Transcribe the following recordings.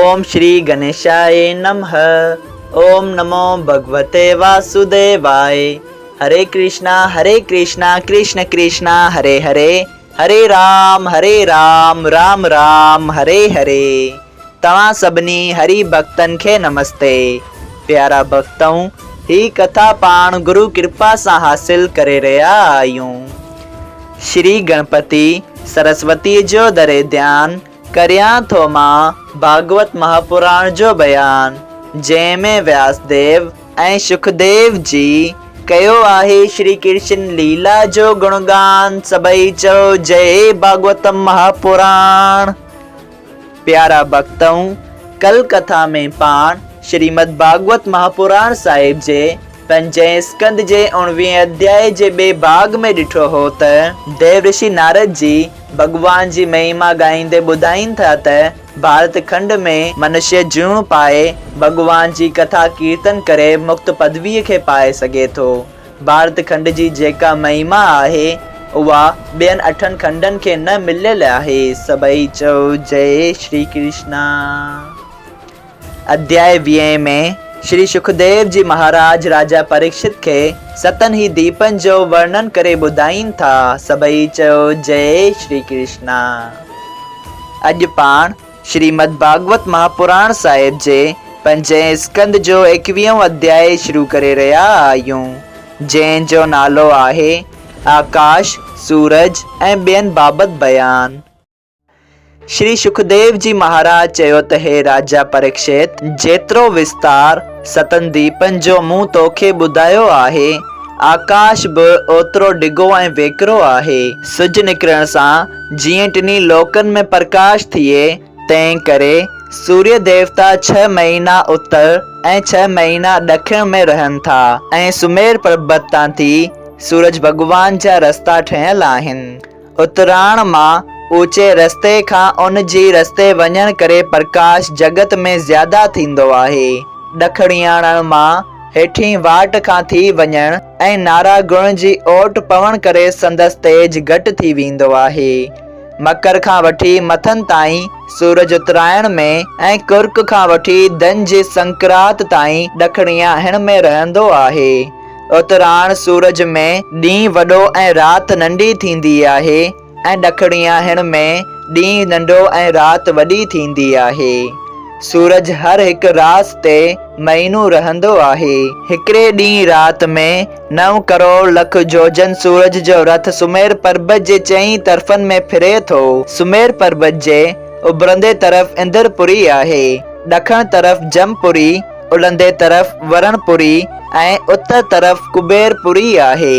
اوم شري گنيشاء نمھ اوم نمو ڀڳوتي واسوديواء هري ڪرشنا هري ڪرشنا ڪرشن ڪرشنا هري هري هري رام هري رام رام رام هري هري توهان سڀني هري ڀڳتن کي نمستي پيارا ڀڳتؤ هي ڪٿا پاڻ گرو ڪرپا سان حاصل ڪري رهيا آهيون شري گڻپتي سرسوتي جو دري ڌيان ڪريان ٿو مان ڀاڳوت مهاپراڻ جو بيان جنهن ۾ وياس ديو ۽ شڪديو جي ڪيو آهي شري ڪرشن ليلا جو گڻگان سڀئي چئو جئي ڀاڳوتم مهاپراڻ. پيارا ڀڳتؤ! ڪل ڪٿا ۾ پاڻ شريمد ڀاڳوت مهاپراڻ صاحب جي پنجين اسڪنڌ جي اڻويهين اڌيائي جي ٻئي ڀاڳ ۾ ڏٺو هو ته ديو رشي نارد جي ڀڳوان جي مهما ڳائيندي ٻڌائين ٿا ته ڀارت کنڊ ۾ منشي جيوڻ پائي ڀڳوان جي ڪٿا ڪيرتن ڪري مڪت پدويء کي پائي سگهي ٿو. ڀارت کنڊ جي جيڪا مهما آهي، اها ٻين اٺن کنڊن کي نه مليل آهي. سڀئي چئو جئي شري ڪرشنا. اڌيائي ويهين ۾ شري شڪديو جي مهاراج راجا پريڪشت کي ستن ئي ديپن جو ورڻن ڪري ٻڌائين ٿا. سڀئي چئو جئي شري ڪرشنا. اڄ پاڻ شريمد ڀاڳوت مهاپراڻ صاحب جي پنجين اسڪنڌ جو ايڪويهون اڌيائي شروع ڪري رهيا آهيون، جنهن جو نالو آهي، آڪاش، سورج ۽ ٻين بابت بيان. شري شڪديو جي مهاراج چيو ته هي راجا پريڪشت! جيترو وستار ستن ديپن جو مون توکي ٻڌايو آهي، آڪاش به اوترو ڊگهو ۽ ويڪرو آهي. سج نڪرڻ سان جيئن ٽنهي لوڪن ۾ پرڪاش ٿئي، تنهن ڪري سوريه ديوتا ڇهه مهينا اتر ۽ ڇهه مهينا ڏکڻ ۾ رهن ٿا ۽ سمير پربت تان ٿي سورج ڀڳوان جا رستا ٺهيل آهن. اتراڻ مان اوچي رستي کان ان جي رستي وڃڻ ڪري پرڪاش جڳت ۾ زياده ٿيندو آهي. ڏکڻياڻ مان هيٺين واٽ کان ٿي وڃڻ ۽ نارا گڻ جي اوٽ پوڻ ڪري سندس تيج گهٽ ٿي ويندو آهي. مڪر کان وٺي مٿن تائين سورج اترائڻ ۾ ۽ ڪرڪ کان وٺي ڌن جي سنڪرات تائين ڏکڻياهڻ ۾ رهندو آهي. اتراڻ سورج ۾ ڏينهن وڏو ۽ رات ننڍي ٿيندي آهي. ۽ ڏکڻياهڻ ۾ ڏينهن ننڍو ۽ رات وڏي ٿيندي آهي. سورج هر هڪ راس تي مهينو رهندو آهي. هڪڙي ڏينهن رات ۾ نو ڪروڙ لک جوجن سورج جو رٿ سمير پربت جي چئين طرفن ۾ ڦري ٿو. سمير پربت جي اڀرندي طرف اندر پوري آهي، ڏکڻ طرف جم پوري، الهندي طرف ورڻ پوري ۽ اتر طرف ڪبير پوري آهي.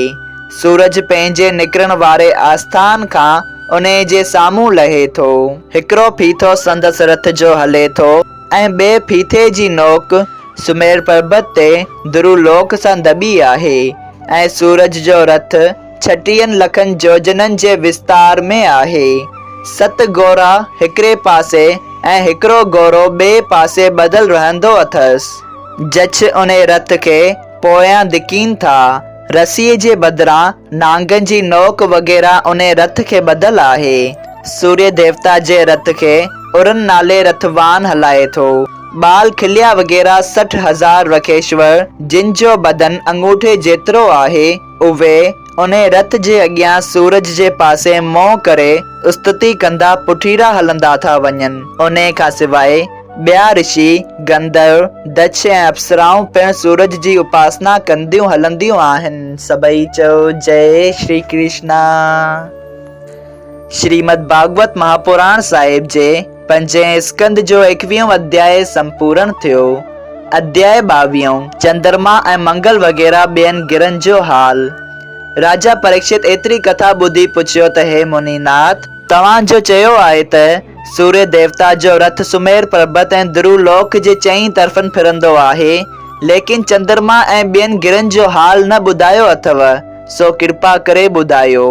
سورج پنهنجي نڪرڻ واري آسٿان کان انهي جي سامهون لهي ٿو. هڪڙو ڦيٿو سندس رٿ جو هلي ٿو ۽ ٻئي ڦيٿي جي نوڪ سمير پربت تي ڌرو لوڪ سان دٻي آهي ۽ سورج جو رٿ ڇٽيهن لکن جوجنن جي وستار ۾ آهي. ست گورا هڪڙي پاسي ۽ هڪڙو گورو ٻئي پاسي ٻڌل رهندو اٿس. جڇ انهي رٿ کي پويان ڌڪين ٿا. رسيء جي بدران نانگن جي نوڪ وغيره انهي رٿ کي ٻڌل آهي. سوريه ديوتا جي رٿ کي ارن نالي رٿوان هلائي ٿو. ٻال کليا وغيره 60,000 رکيشور جن جو بدن اڱوٺي جيترو آهي، اهي انهي رٿ جي اڳيان سورج جي پاسي منهن ڪري استتي ڪندا پٺيرا هلندا ٿا وڃن. انهي کان سواء ٻيا رشي، گنڌرو، دڇ ۽ اپسرائون پڻ سورج جي اپاسنا ڪنديون هلنديون آهن. سڀئي چئو جئي شري ڪرشنا. شريمد ڀاڳوت مهاپراڻ صاحب جي پنجين اسڪنڌ جو ايڪويهون اڌيائي سمپورڻ ٿيو. اڌيائي ٻاويهون، چندرما ۽ منگل وغيره ٻين گرهن جو حال. راجا پريڪشت ايتري ڪٿا ٻڌي پڇيو ته هي منيناٿ! توهان جو چيو آهي ته سوريه ديوتا جو رٿ سمير پربت ۽ ڌرو لوڪ جي چئين طرفن ڦرندو آهي، ليڪن چندرما ۽ ٻين گرهن جو حال نه ٻڌايو اٿو، سو ڪرپا ڪري ٻڌايو.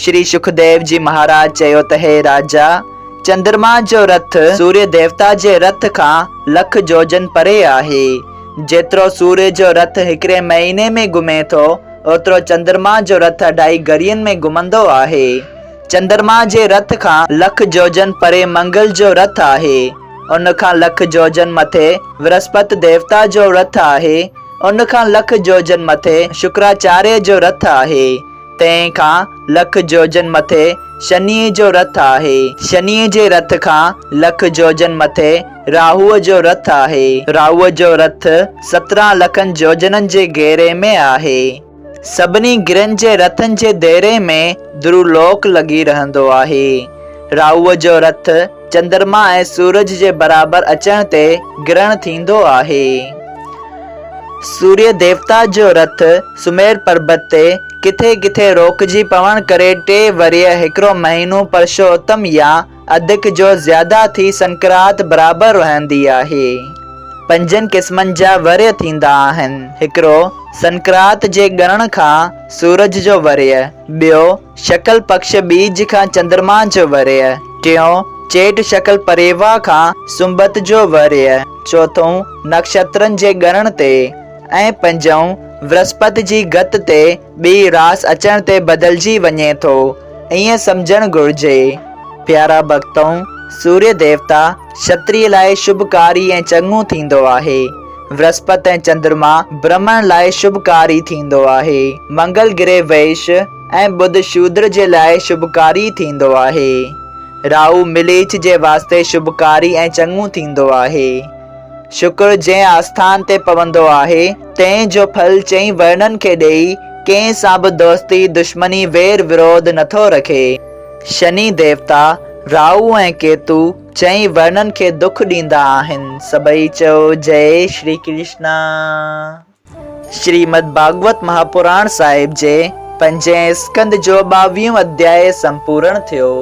شري شڪديو جي مهاراج چيو ته هي راجا! چندرما جو رٿ سوريه ديوتا جي رٿ کان لک جوجن پري آهي. جيترو سوريه جو رٿ هڪڙي مهيني ۾ گهمي ٿو، اوترو چندرما جو رٿ اڍائي گهڙين ۾ گهمندو آهي. چندرما جي رٿ کان لک جوجن پري منگل جو رٿ آهي. ان کان لک جوجن مٿي ورسپت ديوتا جو رٿ آهي. ان کان لک جوجن مٿي شڪراچاريه جو رٿ آهي. تنهن کان لک جوجن مٿي شنيء جو رٿ آهي. شنيء جي رٿ کان لک جوجن مٿي راهوء جو رٿ آهي. راهوء جو رٿ 17 لکن جوجنن جي گهيري ۾ آهي. سڀني گرهن جي رٿن جي ديري ۾ ڌرولوڪ لڳي رهندو آهي. راهوء جو رٿ چندرما ۽ سورج جي برابر اچڻ تي گرهڻ ٿيندو آهي. سوريه ديوتا جو رٿ سمير پربت تي ڪٿي ڪٿي روڪجي پوڻ ڪري ٽي ورهيه هڪڙو مهينو پرشوتم يا اڌڪ جو زياده ٿي سنڪرات برابر رهندي آهي. پنجن قسمن جا ورهيه ٿيندا آهن، هڪڙو سنڪرات جي ڳڻڻ کان سورج جو ورهيه، ٻيو شڪل پڪش ٻيج کان چندرما جو ورهيه، ٽيون چيٽ شڪل پريوا کان سنبت جو ورهيه، چوٿون نڪشترن جي ڳڻڻ تي ۽ پنجون ورسپت جي گت تي ٻي راس اچڻ تي بدلجي وڃي ٿو. ائين سمجهڻ گهرجي. پيارا ڀڳتؤ! سوريه ديوتا شتريء لاء شڀڪاري ۽ چڱو ٿيندو آهي. ورسپت ۽ چندرما برهمڻ لاء شڀڪاري ٿيندو آهي. منگل گرهه ويش ۽ ٻڌ شودر جي لاء شڀڪاري ٿيندو آهي. راهو مليڇ جي واسطي شڀڪاري ۽ چڱو ٿيندو آهي. شڪر جنهن آسٿان تي پوندو آهي، تنهن جو ڦل چئين ورڻن کي ڏيئي، ڪنهن سان به دوستي، دشمني، وير وروڌ نٿو رکي. شني ديوتا، راهو ۽ ڪيتو چئين ورڻن کي دک ڏيندا آهن. سڀئي چئو جئي شري ڪرشنا. شريمد ڀاڳوت مهاپراڻ صاحب جي پنجين اسڪنڌ جو ٻاويهون اڌياء سمپورڻ ٿيو.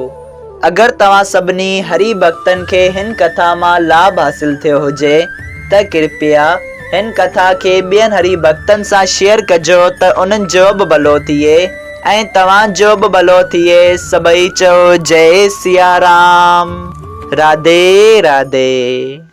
اگر توهان سڀني هري ڀڳتن کي هن ڪٿا مان لاڀ حاصل ٿيو هجي ته ڪرپيا هن ڪٿا کي ٻين هري ڀڳتن سان شيئر ڪجو ته انهن جو به ڀلو ٿئي ۽ توهان جو به ڀلو ٿئي سڀئي چئو جئي سيارام راڌي راڌي.